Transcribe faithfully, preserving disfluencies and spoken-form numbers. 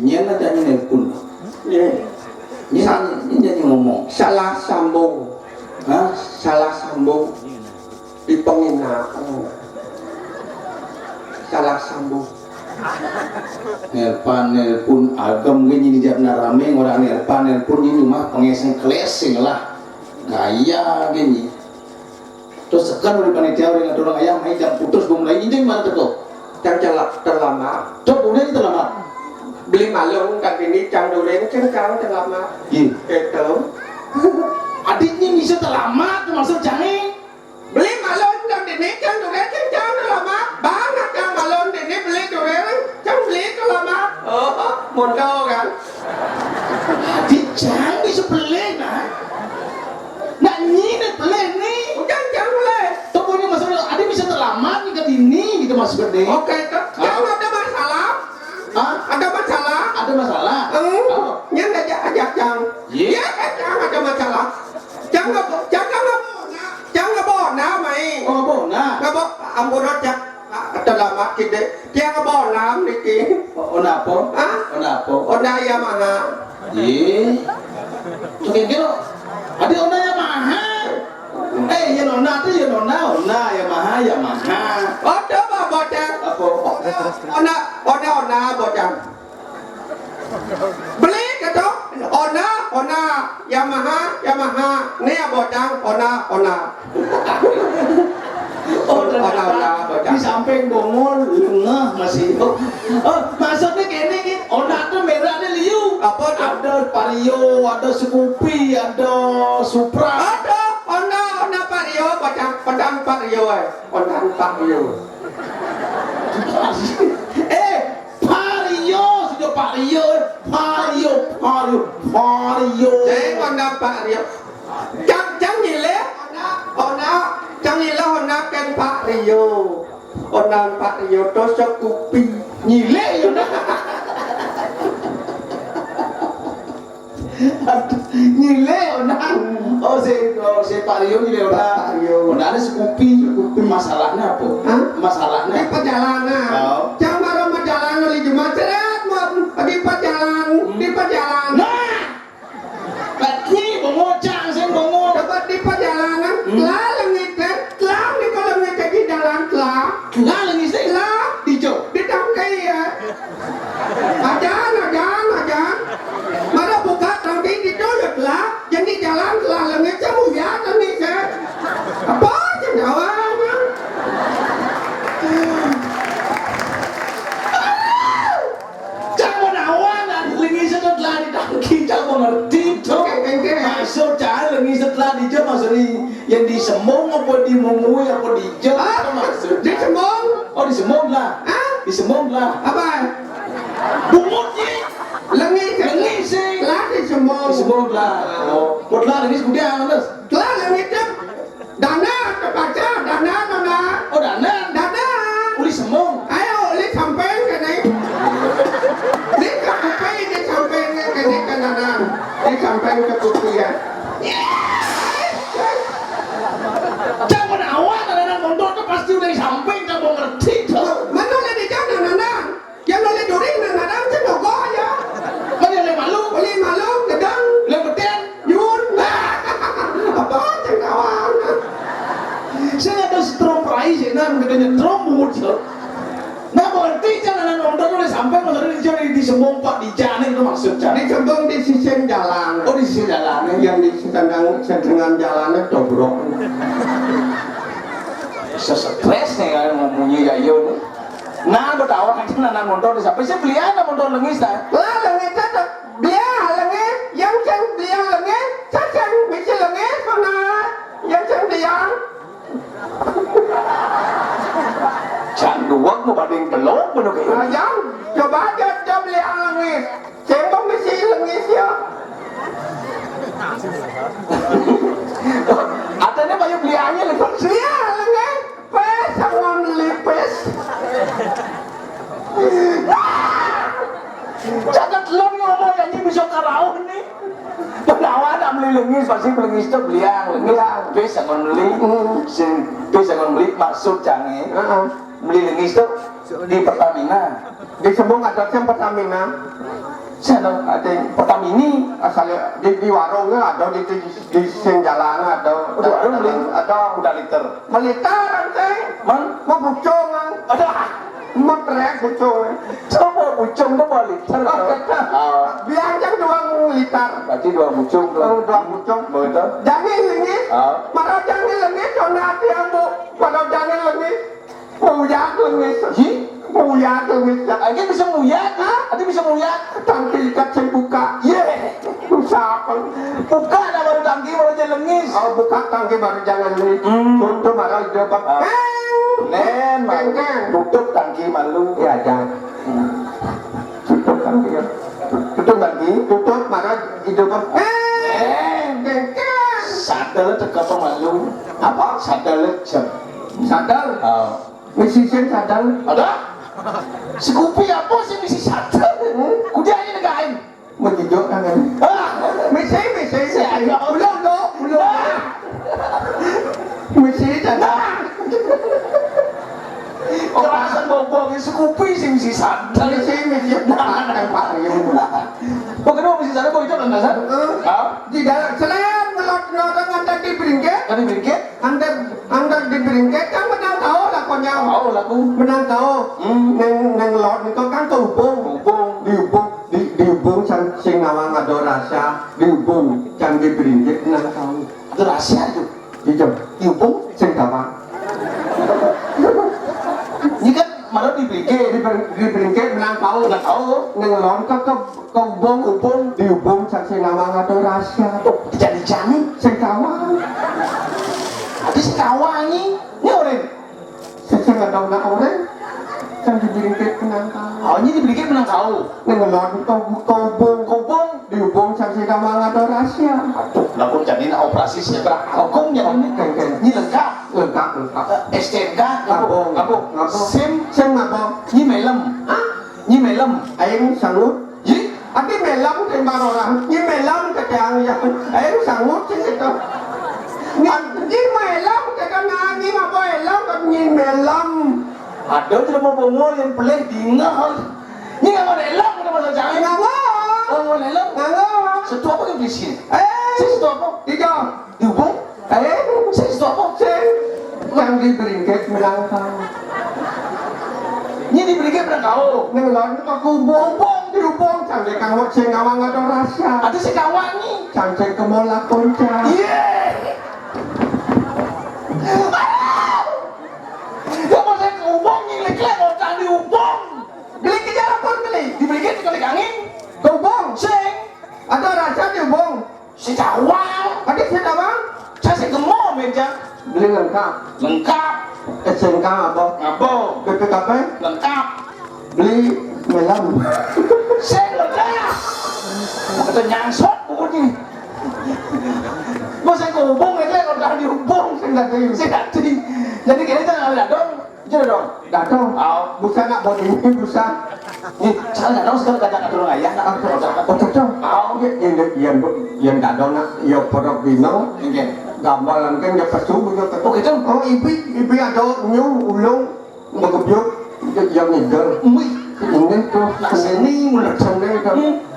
Nyén aja nyén nelpon. Iya. Nyén, nyén jadi ngomong. Salah sambung. Hah? Salah sambung. Di penginapan. Salah sambung. Nelpon, nelpon, agem gé nyén di jam ramé, orang nelpon, nelpon, ini mah pengeseng keleseng lah. Gaya gini. Terus sekan udah panitia udah ngatur orang ayam, main jam putus, gua mulai injing mana tuh? Jam celak terlambat. Tuh, udah itu terlambat. Beli malung kan ini cang duren cang cang terlambat. Iya. Itu. Adiknya bisa terlambat, maksud jangan. Beli malung kan ini cang duren cang cang terlambat. Banget cang malung ini beli duren cang beli terlambat. Oh, mondok kan. Adi cang bisa beli nah. Nak nyine beli nih. Udah cang beli. Tuh punya masalah, adi bisa terlambat nih ke dini gitu maksudnya. Oke, tuh. Cang ada masalah? Hah? Ada masalah? Ada masalah? Hmm? Apa? Nyang aja aja cang. Iya. Iya, cang ada masalah. Cang nggak bo-, cang nggak bona. Cang nggak bona, mai. Oh, bona. Nggak bo-, ampun, cang. Ah, terlambat kita. Cang nggak bona niki. Oh, ona apa? Hah? Ona apa? Ona Yamaha. Ih. Tuh kayak gitu. Ada ona Yamaha. Eh, ya nona tuh ya nona, ona Yamaha, Yamaha. Ada apa bocah? Apa? Ona, ona, ona, ona bocah. Beli gitu. Ona, ona, Yamaha, Yamaha. Nih ya bocah, ona, ona. Oh, ternyata di samping bongol, lengah masih. Oh, maksudnya kayak ini, nih. Honda tuh merahnya liu. Apa tuh? Ada Vario, ada Scoopy, ada Supra. Ada Honda, Honda Vario, bocah, Honda Vario, eh. Honda Vario. Eh, Vario, sudah Vario, eh. Vario, Vario, Vario. Saya Honda Vario. Cang, cang nyilih Honda, Honda, cang nyilih Honda kén Vario. Honda Vario to Scoopy. Nyilih ya, Honda. Aduh, nyilih Honda. Oh, si, oh, si Vario nyilih Honda. Vario. Honda ada Scoopy. Scoopy. Masalahnya apa? Hah? Masalahnya? Di perjalanan. Oh. Cang baru perjalanan di Jumat, seret, mau di perjalanan, di perjalanan. Nah! Lagi bengocang, sing bengong. Dapat di perjalanan, hmm, telah lengit, eh. Telah nih kalau lengit di jalan, telah. Telah lengit sih. Telah. Di jo. Di tangkai ya. Ajan, ajan, ajan. Mana buka tangkai di jo ya telah. Jadi jalan telah lengit, saya mau ya lengit, eh. Apa aja nyawanya? Cang menawan, lengis itu telah di tangki, cang mengerti, Cok. Oke, oke, oke. Maksud cang lengis itu telah di jam, maksudnya yang di Sembong apa di Mengui apa di jam, ah, apa maksud? Di Sembong. Oh, di Sembong lah. Hah? Di Sembong lah. Apa? Bungut sih. Lengis. Lengis sih. Lah di Sembong. Di Sembong lah. Oh, buat lah lengis kemudian terus. Telah lengis, Cok. Dana, terpaksa, dana, dana. Oh, dana. Dana. Uli Sembong. Ayo, uli samping kene. Di ke kupi, di samping kene ke dana. Di samping ke kupi ya. Jangan awak, dana motor tuh pasti udah di samping, kamu ngerti tuh. Mana udah di jalan, dana? Yang oleh duri nang nadang cenogo ya. Mana oleh malu? Oleh malu, gedang. Oleh betian. Yun. Apa cengkawan? Saya ada strom rai sih, nah, gedenya strom bungut sih. Nah, berarti jangan nonton udah sampai maksudnya di, di Sembong Pak di Jani itu maksudnya. Di Sembong di sisi jalan. Oh, di sisi jalan. Yang di sedang, sedang jalannya dobrok. Sesetres nih kan ngomongnya ya iya nih. Nah, betawa aja nana motor di sampai sih belian motor lengis ta. Lah lengis ta. Belian lengis, yang cang belian lengis, cang misi lengis mana? Yang cang belian. Cang duwek mau banding belum bener kayak. Nah, yang coba aja, coba belian lengis. Cembong misi lengis ya. Atene bayu beli anyar lho. Iya, lengis. Pes sama melipis. Catet lon ngomong nyanyi bisa karauh nih. Penawa nak beli lengis pasti beli lengis tuh beli yang lengis. Iya. Pes sama beli. Hmm. Si pes sama beli maksud jange. Heeh. Beli lengis tuh Di Pertamina. Di Sembung ada sing Pertamina. Sing ada, ada Pertamini. Asal di, di warung ada, di, di, di sing jalan ada. Oh, di warung beli? Ada. Udah liter. Meliter ente. Man? Mau bucung, ah. Ada. Mau trek bucung, eh. Coba bucung tuh mau liter. Oh, tuh. Kata. Ah. Biang jang dua liter. Berarti dua bucung tuh. Oh, dua bucung. Begitu. Jangan lengis. Ah. Marah jangan lengis, soalnya hati ambu. Pada jangan lengis. Muyak lengis. Ji? Muyak lengis. Aja bisa muyak? Hah? Aja bisa muyak? Tangki ikat sing buka. Ye. Usah apa? Buka dah baru tangki, baru aja lengis. Oh, buka tangki baru jangan lengis. Hmm. Tutup marah hidup. Ah. Eng. Nen, Eng, eng. Tutup tangki malu. Ya, jangan. Hmm. Tutup tangki ya. Tutup tangki. Tutup marah hidup. Eng. Eng, eng. Sadel teka pemalu. Apa? Sadel jam. Sadel. Oh. Misi sing sadel. Ada? Sekupi apa sih misi sadel? Hmm? Kudian ini kain. Menjejok tangan. Ah. Misi, misi, misi. Belum, belum, belum. Ah. Misi sadel. Ah. Kerasan bobong sekupi sih misi sadel. Misi, misi. Nah, yang paling. Bukan dong misi sadel, kok itu kan dasar? Heeh. Ah? Di dalam selain ngelot-ngelot ngantar di beringkit. Kan di beringkit? Andak, andak di beringkit kan menang kau lah konyol. Kau lah ku. Menang kau. Hmm. Neng, neng lot niko kan ke hubung. Hubung. Di hubung, di, di hubung sing, sing nawang ada rahasia. Di hubung, jangan di beringkit menang kau. Ada rahasia itu? Iya. Di hubung? Sing kapan? Ini kan malah di beringkit. Di ber-, di beringkit menang kau. Menang kau. Neng lot ke, ke Kobong, kobong, diubung, saksi nama ngatur rahasia. Oh, jadi jani? Sing kawan. Ada sing kawan ni. Ni orang. Sing ada nak orang. Yang dibingkit penangkal. Oh, ini dibingkit penangkal. Ngelon kau kobong. Kobong. Diubung, saksi nama ngatur rahasia. Aduh, lagu jadi nak operasi siapa? Hukum yang ini. Kengkeng. Ini lengkap. Lengkap, lengkap. Eh, S T N K, ngabung. Ngabung. Ngabung. Sim. Sim ngabung. Ini melem. Hah? Nyi melem. Aing sanggup. Yi? Ati melem tembak orang. Nyi melem ke tiang ya. Aing sanggup sih itu. Nyi, nyi melem ke kan nyi ngapa elem kan nyi melem. Ada jelema bongol yang pelih dingah. Nyi ngapa elem udah masa jangan. Ngapa? Oh, ngapa elem? Ngapa? Setu apa yang di sini? Eh. Si setu apa? Tiga. Diubung? Eh, sing stop kok. Sing. Yang di beringkit menang kau. Ini di beringkit menang kau. Ngelon ke kubung. Kubung. Diubung. Sampai kamu sing ngawang ada rahasia. Ada sing ngawang ni. Sampai ke mola konca. Iya. Aduh. Ya mau saya kubung ni lek-lek orang diubung. Beli ke jalan pun beli. Di beringkit kali angin. Kubung. Sing. Ada rahasia diubung. Si Cawang. Ada si Cawang? Saya si Gemo meja. Beli lengkap. Lengkap. S N K apa? Ngabo. B P K P? Lengkap. Beli melem. Saya lengkap. Kata nyangsot pokoknya. Mau saya hubung aja kalau dah dihubung saya nggak tahu. Saya nggak tahu. Jadi kayaknya jangan ada dong. Jero dong. Datang. Au. Busa nak buat ini, busa. Nih, saya nggak tahu sekarang kata kata ayah nak. Oh, cocok. Au. Iya, iya, iya, iya, datang nak, ya, produk bino. Oke. Gambaran kan ya pesu, gitu. Oh, gitu? Oh, ibi, ibi ada nyu, ulung, begebyuk, ya, ya, ngidel. Wih. Ini tuh, nak seni, mulai seni, kan. Hmm.